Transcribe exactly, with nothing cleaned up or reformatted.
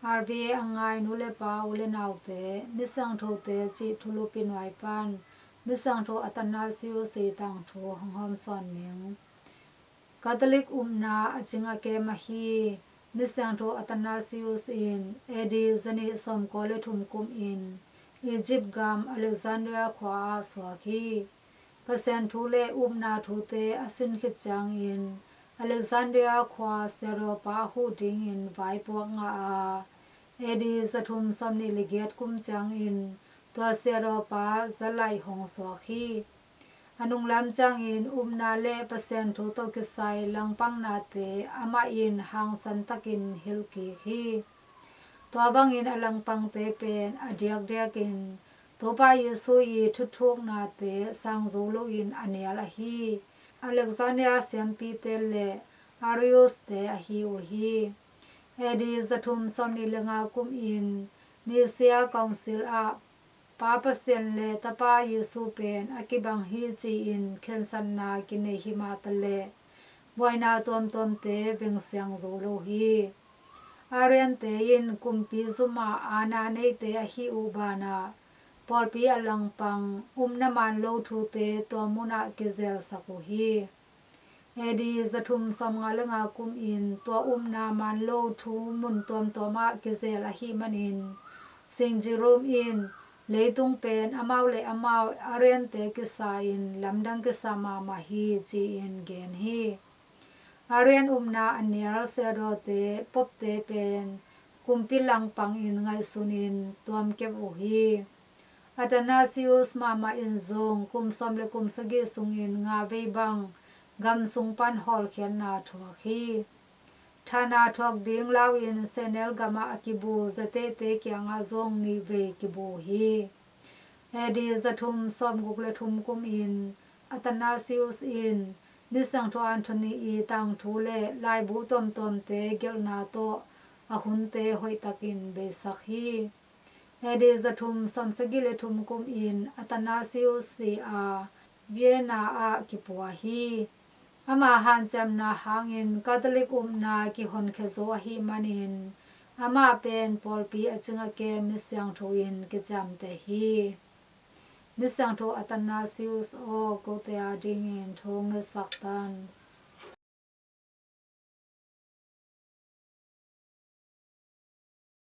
R V A a ngai nu le pa, u le naute, Misiangthote cih thulupi nuai pan Misiangtho Athanasius ii tangthu hong hawmsawn ning. Catholic upna a cing a kem ahi Misiangtho Athanasius in A D zanih sawmkua le thum kumin Egypt gam Alexandria khua ah suak hi. Pasian thu le upna thute a sin khit ciangin Alexandria khua siadawpa a huh dingin vaipuak ngah a, A D zathum sawmnih le giat kum ciangin tua siadawpa zalaih hong suak hi. A nunglam ciangin upna le Pasian thu tawh kisai langpangnate amah in hangsan takin hilh kik hi. Tua bangin a langpangte pen a diakdiakin Topa Jesu ii thuthuknate sang zo loin a nial ahi Alexandria siampite le Arius-te ahi uh hi. A D zathum sawmnih le nga kumin Nicaea Council ah Pa Pasian le Tapa Jesu pen a kibang hi ci-in khensatna kinei himah taleh buaina tuamtuamte vengsiang zo lo hi. Arian-te in kumpi zum ah aana neite ahih uh banah pawlpi a langpang upna man lo thute tua munah kizelsak uh hi. A D zathum sawmnga le nga kumin tua upna man lo thu mun tuamtuam ah kizel ahih manin Saint Jerome in leitung pen amau le amau Arian-te kisa-in lamdang kisa mahmah hi ci-in gen hi. Arian upna a nial siadawte, popte pen kumpi langpangin ngaihsunin tuamkep uh hi. Athanasius mahmah in zong kum sawm le kum sagih sungin nga vei bang gam sung pan hawlkhiatna thuak hi. Thahna thuak ding lau-in Sehnel gamah a kibu zateite kiangah zong nihvei kibu hi. A D zathum sawmguk le thum kumin Athanasius in Misiangtho Anthony ii tangthu le laibu tuamtuamte gelhna tawh a hunte hoihtakin beisak hi. A D zathum sawmsagih le thum kumin Athanasius ii a Vienna ah kipua hi. Ama hanciamna hangin Catholic upna kihonkhia zo ahih manin amah pen pawlpi a cing a kem misiangtho in kiciamteh hi. Misiangtho Athanasius aw, kote adingin thu ngetsak tan.